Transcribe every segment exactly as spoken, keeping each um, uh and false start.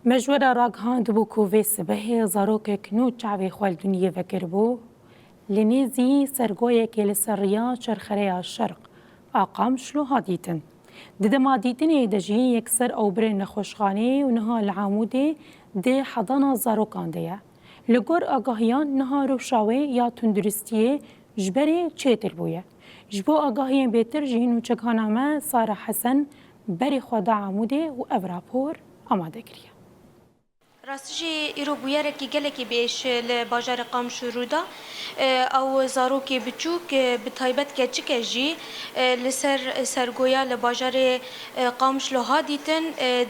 Me ji we re ragihandibû ku vê sibehê zarokek nû çavê xwe li dinyê vekiribû, li nêzî sergoyekê li ser riya çerxereya şerq a Qamişlo hat dîtin. Di dema dîtinê de jî yekser ew birê nexweşxaneyê û niha li Amûdê di hedana zarokan de ye. Li gor agahiyan niha rewşa wê ya tunduristiyê ji berê çêtir bûye. Ji bo agahiyên bêtir jî nûçegihana me Sara Hesen berê xwe da Amûdê û ev rapor amade kiriye. Rastî jî îro bûyerekî gelekî biêş li bajarê Qamişlo rû da. Ew zarokê biçûk, bi taybet keçike jî, li ser sergoya li bajarê Qamişlo hat dîtin,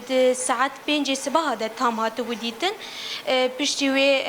di saet pêncê sibeha de tam hatibû dîtin. Piştî wê,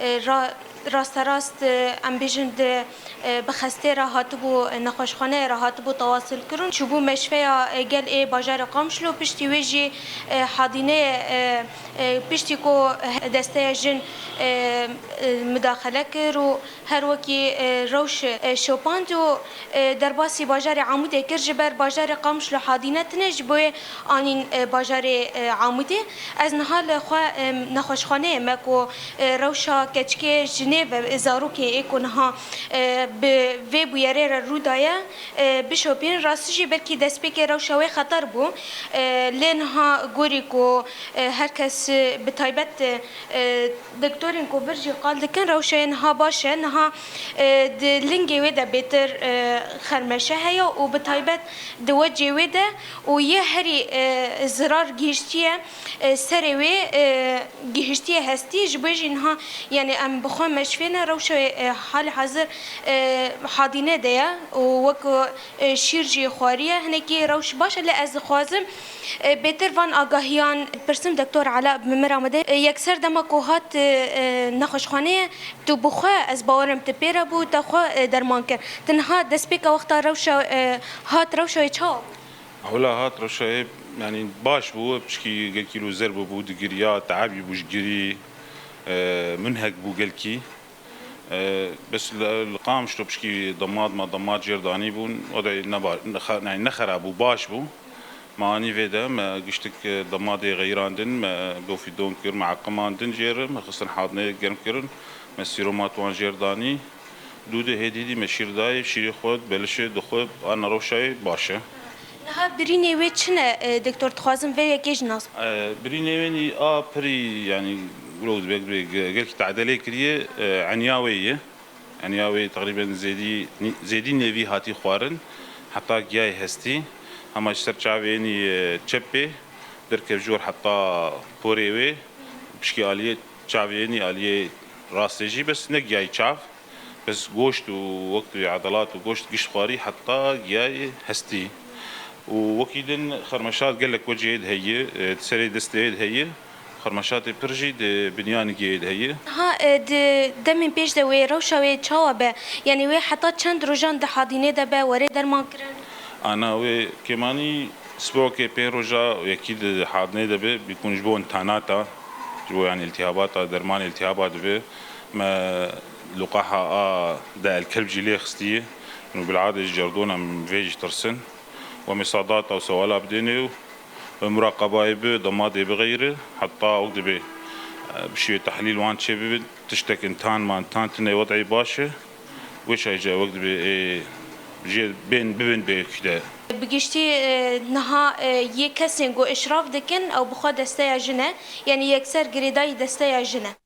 ra-, rasterast, em bêjin di, e, bi xestê re hatibû, e, nexweşxaneyê re hatibû tewasil kirin. Çûbû meşveya, e, gel ê bajarê Qamişlo, piştî wê jî, e, hadîneyê, e, e, piştî ku desteya jin, e, e, mudaxele kir û her wekî, e, rewş, e, şopand û, e, derbasî bajarê Amûdê kir, ji ber bajarê Qamişlo hadîne tine, ji bo yê anîn, e, bajarê, e, Amûdê. Ez niha li xwe, e, nexweşxaneyê me ku, e, rewşa keçikê ji nê ve, zarokê ê ku niha, e, bi vê bûyerê re rû daye, e, bişopînin. Rastî jî belkî destpêkê rewşa wê xeter bû. E, lê niha gorî ku, e, her kes, e, bi taybet, e, doktorên ku vir jî qal dikin, rewşa wê niha baş e. Niha, e, di lingê wê de bêtir, e, xermeşe heye û bi taybet di wecê wê de û yê herî, e, zirar gihiştiye, e, serê wê, e, gihiştiye hestî. Ji bo jî niha, yani em bi xwe meşvêne rewşa wê, e, hal hazir, e, hadîne de ye û wek, e, şîr jî xwariye. Hinekî rewş baş e, lê ez dixwazim, e, bêtir van agahiyan pirsim Doktor Ela bi min re amade. E, yekser dema ku hat, e, e, nexweşxaneyê, tu bi xwe, ez bawerim tu pê re bû, te xwe, e, derman kir. Tu niha destpêka wexta rewşa, e, hat rewşa wê çawa bû? Hewla hat rewşa wê, yanî baş bû, pişkî gelkî lo zer bûbû, digiriya, teebî bû ji girî, e, munhek bû gelkî. E, bes li, li Qamişlo pişkî demat, ma demat jêr danî bûn, o da ne ba-, ne xe-, ne, ne xera bû, baş bû. Me anî vê de, me giştik, e, dematê xeyirandin, me bofîdon kir, me eqimandin jêr, me xistin hadnê germ kirin, me sîroma wan jêr danî. Dû de hêdî dî me şîr dayê, şîrê xwe, belişê, dixwe, ana rewşayê baş e. Niha birînê wê çi ne, e, doktor, dixwazim vê yekê jî nas. E, birînê wê nî a pirî, yanî, wilo dibe, dibe, ge-, gelkî tedelê kiriye, e, eniya wê ye. Eniya wê teqrîben zêdî, nî-, zêdî nêvî hatî xwarin, heta giyayê hestî. Hema ji ser çavê nî, e, çepê, derkev jor heta porê wê, pişkî aliyê çavê nî, aliyê rastê jî, bes ne giyayê çav. Bes goşt û wek tu yê edelat û goşt gişt xwarî heta giyayê hestî. Û wekî din xermeşat gelek wecihê de heye, e, di serê destê de heye. Xermeşatê pir jî di binyanê giyayê de heye. Ha, e, di demên pêş de wê rewşa wê çawa be? Yanî wê heta çend rojan di hadînê de be, were derman kirin? Ana wê kêmanî sibokê pê roja yekî di hadînê de be, bîkûn ji bo întanata, ji bo, yanî, îltîhabata, dermanê îltîhaba dibe. Me luqaha a de elkelb jî lê xistiye. Û bilade ji cerdona min vê jî tirsin. Wemê sadata û sewala bidêne û muraqebayê bi, dematê bixeyre, heta wek dibe, e, bi şêwê tehlîl wan çê bibin, tiştek întan man, întan tine wed'ê baş e. Wê şayî wek dibe, e, jê bên bibin bê kide. Bi giştî, e, niha, e, yê kesên ku îşraf dikin, ew bi xwe desteya jin e, yanî yekser girêdayî desteya jin e.